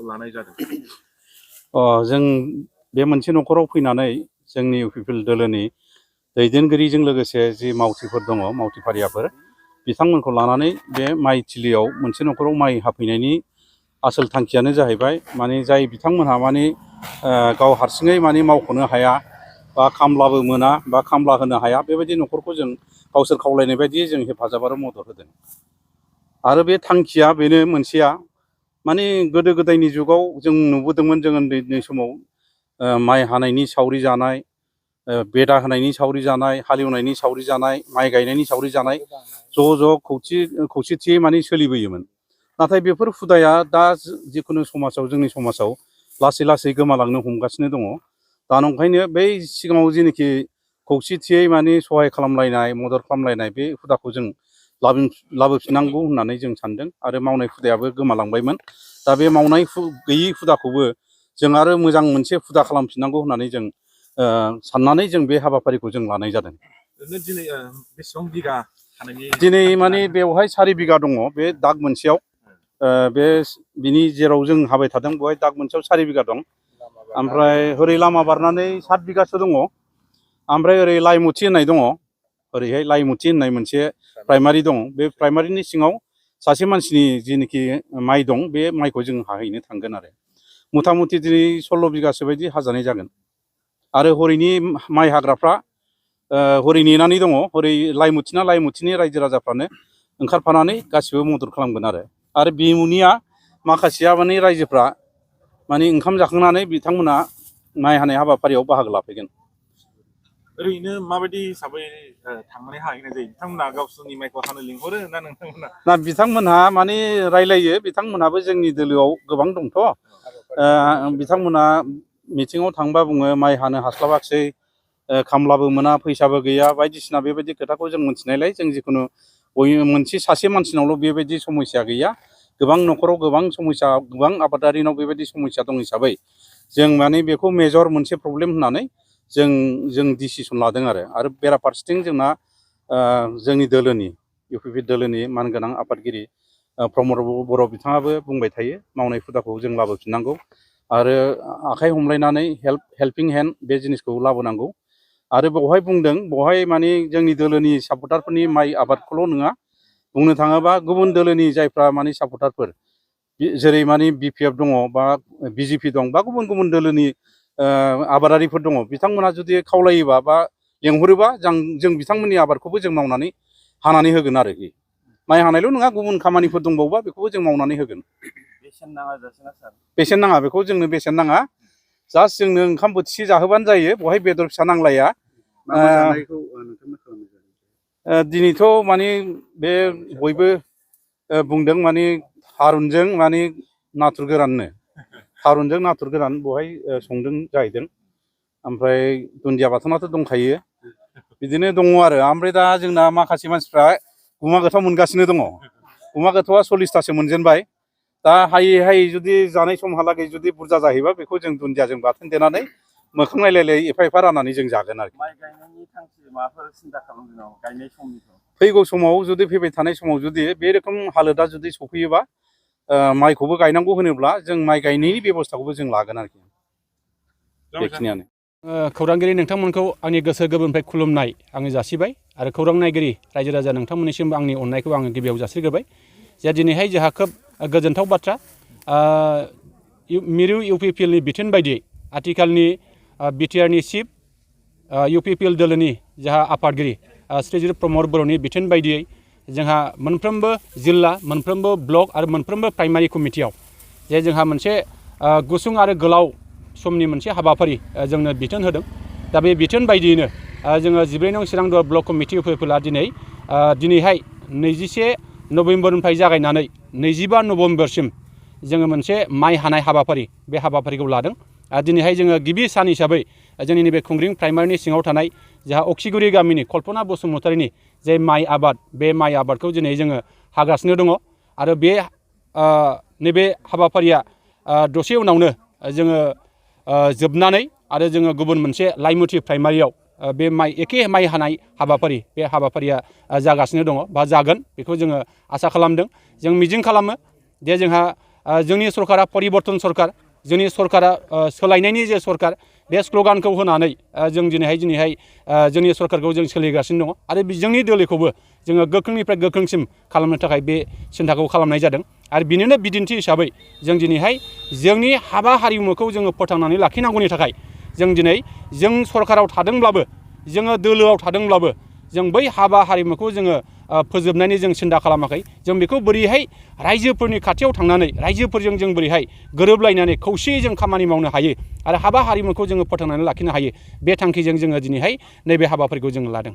हाबाफारिखौ लानाय जादों? जों बे मोनसे न'खराव फैनानै जोंनि इउपिपिएल दोलोनि दैदेनगिरिजों लोगोसे जि मावथिफोर दङ मावथिफारियाफोर बिथांमोनखौ लानानै बे माइ थिलियाव मोनसे न'खराव माइ हाफैनायनि आसोल थांखियानो जाहैबाय माने जाय बिथांमोनहा माने गाव हारसिङै माने मावख'नो हाया बा खामलाबो मोना बा खामला होनो हाया बेबायदि न'खरखौ जों गावसोर खावलायनाय बायदियै जों हेफाजाब आरो मदद होदों। आरो बे थांखिया बेनो मोनसेया माने गोदो गोदायनि जुगाव जों नुबोदोंमोन जों उन्दै समाव माइ हानायनि सावरि जानाय, बेदा होनायनि सावरि जानाय, हालेवनायनि सावरि जानाय, माइ गायनायनि सावरि जानाय ज' खौसेथियै माने सोलिबोयोमोन। नाथाय बेफोर हुदाया दा जिखुनु समाजाव जोंनि समाजाव लासै लासै गोमालांनो हमगासिनो दङ। दा नंखायनो बै सिगाङाव जेनोखि खौसेथियै माने सहाय खालामलायनाय मदद खालामलायनाय बे हुदाखौ जों लाबोफिननांगौ होननानै जों सानदों आरो मावनाय हुदायाबो गोमालांबायमोन। दा बे मावनाय गैयि हुदाखौबो जों आरो मोजां मोनसे हुदा खालामफिननांगौ होननानै जों साननानै जों बे हाबाफारिखौ जों लानाय जादों। दिनै बेसेबां बिगा हानायनि दिनै माने बेवहाय 4 बिगा दङ बे दाग मोनसेयाव। बिनि जेराव जों हाबाय थादों बेवहाय दाग मोनसेयाव 4 बिगा दं। ओमफ्राय ओरै लामा बारनानै 7 बिगासो दङ। ओमफ्राय ओरै लाइमुथि होननाय दङ। ओरैहाय लाइमुथि होननाय मोनसे प्राइमारि दं। बे प्राइमारिनि सिङाव सासे मानसिनि जिनोखि माइ दं बे माइखौ जों हाहैनो थांगोन आरो मथा मथि दिनै 16 बिगासो बायदि हाजानाय जागोन। आरो हरैनि माइ हाग्राफ्रा हरै नेनानै दङ। हरै लाइमुथिना लाइमुथिनि रायजो राजाफ्रानो ओंखारफानानै गासिबो मदद खालामगोन आरो बिमुनिया माखासेया माने रायजोफ्रा माने ओंखाम जाखांनानै बिथांमोना माइ हानाय हाबाफारियाव बाहागो लाफैगोन। ओरैनो माबायदि हिसाबै थांनानै हाहैनाय जायो? बिथांमोना गावसोरनि माइखौ हानो लिंहरो ना नोंथांमोना? ना बिथांमोनहा माने रायलायो। बिथांमोनहाबो जोंनि दोलोआव गोबां दंथ'। बिथांमोना मिथिङाव थांबा बुङो माइ हानो हास्लाबाखिसै, खामलाबो मोना, फैसाबो गैया, बायदिसिना बेबायदि खोथाखौ जों मिथिनायलाय जों जिखुनु मोनसे सासे मानसिनावल' बेबायदि समस्या गैया। गोबां न'खराव गोबां समस्या, गोबां आबादारिनाव बेबायदि समस्या दं हिसाबै जों माने बेखौ मेजर मोनसे प्रब्लेम होननानै जों डिसिसन लादों आरो बेराफारसेथिं जोंना जोंनि दोलोनि इउपिपिएल दोलोनि मानगोनां आफादगिरि प्रमद बर' बिथाङाबो बुंबाय थायो मावनाय हुदाखौ जों लाबोफिननांगौ आरो आखाइ हमलायनानै हेल्पिं हेन्ड बे जिनिसखौ लाबोनांगौ। आरो बेवहाय बुंदों बेवहाय माने जोंनि दोलोनि सापर्टारफोरनि माइ आबादखौल' नङा, बुंनो थाङोबा गुबुन दोलोनि जायफ्रा माने सापर्टारफोर जेरै माने बिपिएफ दङ बा बिजेपि दं बा गुबुन गुबुन दोलोनि आबादारिफोर दङ, बिथांमोना जुदि खावलायोबा बा लेंहरोबा जों बिथांमोननि आबादखौबो जों मावनानै हानानै होगोन आरोखि। माइ हानायल' नङा, गुबुन खामानिफोर दंबावोबा बेखौबो जों मावनानै होगोन। बेसेन नाङा जासिना सार? बेसेन नाङा, बेखौ जोंनो बेसेन नाङा। जास्ट जोंनो ओंखाम बोथिसे जाहोबानो जायो, बेवहाय बेदर फिसा नांलाया। दिनैथ' माने बे बयबो बुंदों माने थारुनजों माने नाथुर गोरान बेवहाय संदों जाहैदों। ओमफ्राय दुन्दिया बाथोनाथ' दंखायो। बिदिनो दङ आरो। ओमफ्राय दा जोंना माखासे मानसिफ्रा गुमा गोथाव मोनगासिनो दङ। गुमा गोथावा 40थासो मोनजेनबाय। दा हायै जुदि जानाय समहालागै जुदि बुरजा जाहैबा बेखौ जों दुन्दियाजों बाथोन देनानै मोखां नायलाय एफा एफा राननानै जों जागोन आरोखि। माइ गायनायनि थांखि माबाफोर सिन्था खालामदों गायनाय समनिखौ? फैगौ समाव जुदि फैबाय थानाय समाव जुदि बे रोखोम हालोदा जुदि सफैयोबा माइखौबो गायनांगौ होनोब्ला जों माइ गायनायनि बेब'स्थाखौबो जों लागोन आरोखि। बेखिनियानो। खौरांगिरि नोंथांमोनखौ आंनि गोसो गोरबोनिफ्राय खुलुमनाय आङो जासिबाय आरो खौरां नायगिरि रायजो राजा नोंथांमोननिसिम आंनि अननायखौ आङो गिबियाव जासिग्रोबाय। जे दिनैहाय जोंहा खोब गोजोनथाव बाथ्रा, मिरु इउपिपिएलनि बिथोन बायदियै आथिखालनि बिटिआरनि चिफ इउपिपिएल दोलोनि जोंहा आफादगिरि श्रीजुत प्रमद बर'नि बिथोन बायदियै जोंहा मोनफ्रोमबो जिल्ला, मोनफ्रोमबो ब्लक आरो मोनफ्रोमबो प्राइमारि कमिटियाव जे जोंहा मोनसे गुसुं आरो गोलाव समनि मोनसे हाबाफारि जोंनो बिथोन होदों। दा बे बिथोन बायदियैनो जोङो 14 नं चिरां ब्लक कमिटि इउपिपिएलआ दिनैहाय 21 नभेम्बरनिफ्राय जागायनानै 25 नभेम्बरसिम जोङो मोनसे माइ हानाय हाबाफारि, बे हाबाफारिखौ लादों। दिनैहाय जोङो गिबि सान हिसाबै जोंनि नैबे खुंग्रिं प्राइमारिनि सिङाव थानाय जोंहा अक्सिगुरि गामिनि कल्पना बसुमतारीनि जे माइ आबाद, बे माइ आबादखौ दिनै जोङो हागासिनो दङ। आरो बे नैबे हाबाफारिया दसे उनावनो जोङो जोबनानै आरो जोङो गुबुन मोनसे लाइमुथि प्राइमारियाव बे एखे माइ हानाय हाबाफारि, बे हाबाफारिया जागासिनो दङ बा जागोन, बेखौ जोङो आसा खालामदों। जों मिजिं खालामो जे जोंहा जोंनि सरकारा परिबर्तन सरकार जोंनि सरकारा सोलायनायनि जे सरकार बे स्ल'गानखौ होनानै जों दिनैहाय जोंनि सरकारखौ जों सोलिगासिनो दङ आरो जोंनि दोलोखौबो जोङो गोख्रोंनिफ्राय गोख्रोंसिम खालामनो थाखाय बे सिन्थाखौ खालामनाय जादों आरो बिनिनो बिदिन्थि हिसाबै जों दिनैहाय जोंनि हाबा हारिमुखौ जोङो फोथांनानै लाखिनांगौनि थाखाय जों दिनै जों सरकाराव थादोंब्लाबो जोङो दोलोआव थादोंब्लाबो जों बै हाबा हारिमुखौ जोङो फोजोबनायनि जों सिन्था खालामाखै जों बेखौ बोरैहाय रायजोफोरनि खाथियाव थांनानै रायजोफोरजों जों बोरैहाय गोरोबलायनानै खौसेयै जों खामानि मावनो हायो आरो हाबा हारिमुखौ जोङो फोथांनानै लाखिनो हायो बे थांखिजों जोङो दिनैहाय नैबे हाबाफारिखौ जों लादों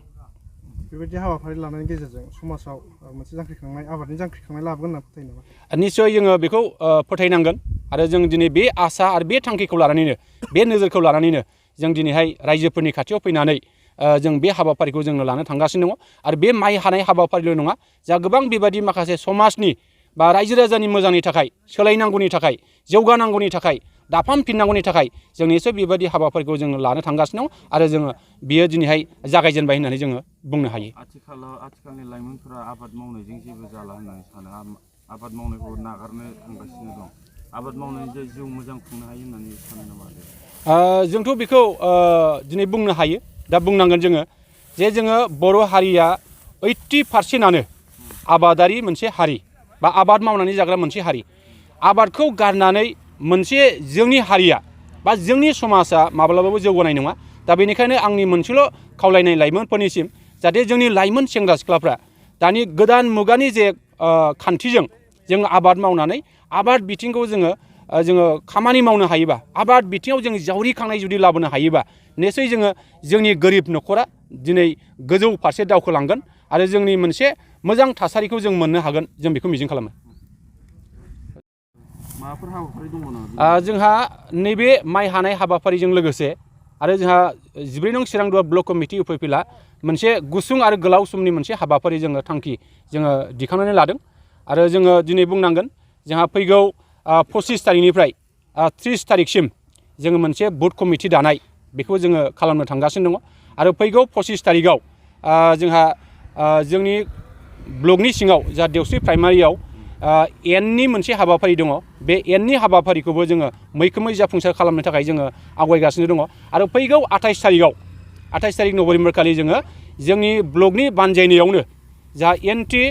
बेबायदि हाबाफारि लानायनि गेजेरजों समाजाव मोनसे जांख्रिखांनाय आबादनि जांख्रिखांनाय लाबोगोन होनना फोथायो नामा निश्चय जोङो बेखौ फोथायनांगोन आरो जों दिनै बे आसा आरो बे थांखिखौ लानानैनो बे नोजोरखौ लानानैनो जों दिनैहाय रायजोफोरनि खाथियाव फैनानै जों बे हाबाफारिखौ जोङो लानो थांगासिनो दङ आरो बे माइ हानाय हाबाफारिल' नङा जा गोबां बेबायदि माखासे समाजनि बा रायजो राजानि मोजांनि थाखाय सोलायनांगौनि थाखाय जौगानांगौनि थाखाय दाफामफिननांगौनि थाखाय जों निश्चय बेबायदि हाबाफारिखौ जोङो लानो थांगासिनो दं आरो जोङो बियो दिनैहाय जागायजेनबाय होननानै जोङो बुंनो हायो आथिखालनि लाइमोनफोरा आबाद मावनायजों जेबो जाला होननानै सानो आबाद मावनायखौ नागारनो थांगासिनो दं आबाद मावनानै जे जिउ मोजां खुंनो हायो होननानै सानो नामा जोंथ' बेखौ दिनै बुंनो हायो दा बुंनांगोन जोङो जे जोङो बर' हारिया 80%आनो आबादारि मोनसे हारि बा आबाद मावनानै जाग्रा मोनसे हारि आबादखौ गारनानै मोनसे जोंनि हारिया बा जोंनि समाजा माब्लाबाबो जौगानाय नङा दा बेनिखायनो आंनि मोनसेल' खावलायनाय लाइमोनफोरनिसिम जाहाथे जोंनि लाइमोन सेंग्रा सिख्लाफ्रा दानि गोदान मुगानि जे खान्थिजों जों आबाद मावनानै आबाद बिथिंखौ जोङो खामानि मावनो हायोबा आबाद बिथिङाव जों जावरिखांनाय जुदि लाबोनो हायोबा निश्चय जोङो जोंनि गोरिब न'खरा दिनै गोजौ फारसे दावखोलांगोन आरो जोंनि मोनसे मोजां थासारिखौ जों मोननो हागोन जों बेखौ मिजिं खालामो माबाफोर हाबाफारि दङ नामा जोंहा नैबे माइ हानाय हाबाफारिजों लोगोसे आरो जोंहा 14 नं चिरांदुवार ब्लक कमिटि उफिला मोनसे गुसुं आरो गोलाव समनि मोनसे हाबाफारि जोङो थांखि जोङो दिखांनानै लादों आरो जोङो दिनै बुंनांगोन जोंहा फैगौ 25 तारिखनिफ्राय 30 तारिखसिम जोङो मोनसे बुथ कमिटि दानाय बेखौ जोङो खालामनो थांगासिनो दङ आरो फैगौ 25 तारिखआव जोंहा जोंनि ब्लकनि सिङाव जा देवस्रि प्राइमारियाव एननि मोनसे हाबाफारि दङ बे एननि हाबाफारिखौबो जोङो मैखोमै जाफुंसार खालामनो थाखाय जोङो आवगायगासिनो दङ आरो फैगौ 28 तारिखआव 28 तारिख नभेम्बर खालि जोङो जोंनि ब्लकनि बानजायनायावनो जा एन्टि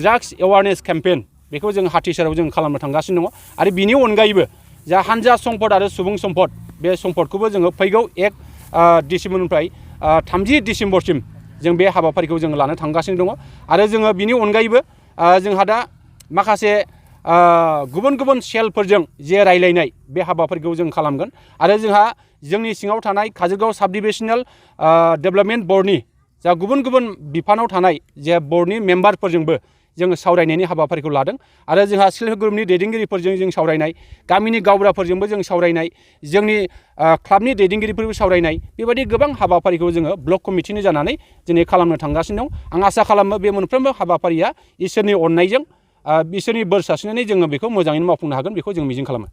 ड्राग्स एवारनेस केम्पेइन बेखौ जों हाथिसाराव जों खालामनो थांगासिनो दङ आरो बिनि अनगायैबो जा हानजा सम्पद आरो सुबुं सम्पद बे सम्पदखौबो जोङो फैगौ 1 डिसेम्बरनिफ्राय 30 डिसेम्बरसिम जों बे हाबाफारिखौ जों लानो थांगासिनो दङ आरो जोङो बिनि अनगायैबो जोंहा दा माखासे गुबुन गुबुन सेलफोरजों जे रायलायनाय बे हाबाफारिखौ जों खालामगोन आरो जोंहा जोंनि सिङाव थानाय काजलगाव साब डिभिजनेल डेभेलपमेन्ट बर्डनि जा गुबुन गुबुन बिफानाव थानाय जे बर्डनि मेम्बारफोरजोंबो जोङो सावरायनायनि हाबाफारिखौ लादों आरो जोंहा सेल्फ हेल्प ग्रुपनि दैदेनगिरिफोरजों जों सावरायनाय गामिनि गावबुराफोरजोंबो जों सावरायनाय जोंनि क्लाबनि दैदेनगिरिफोरबो सावरायनाय बेबायदि गोबां हाबाफारिखौ जोङो ब्लक कमिटिनि जानानै दिनै खालामनो थांगासिनो दं आं आसा खालामो बे मोनफ्रोमबो हाबाफारिया इसोरनि अननायजों बिसोरनि बोर सारस्रिनानै जोङो बेखौ मोजाङैनो मावफुंनो हागोन बेखौ जों मिजिं खालामो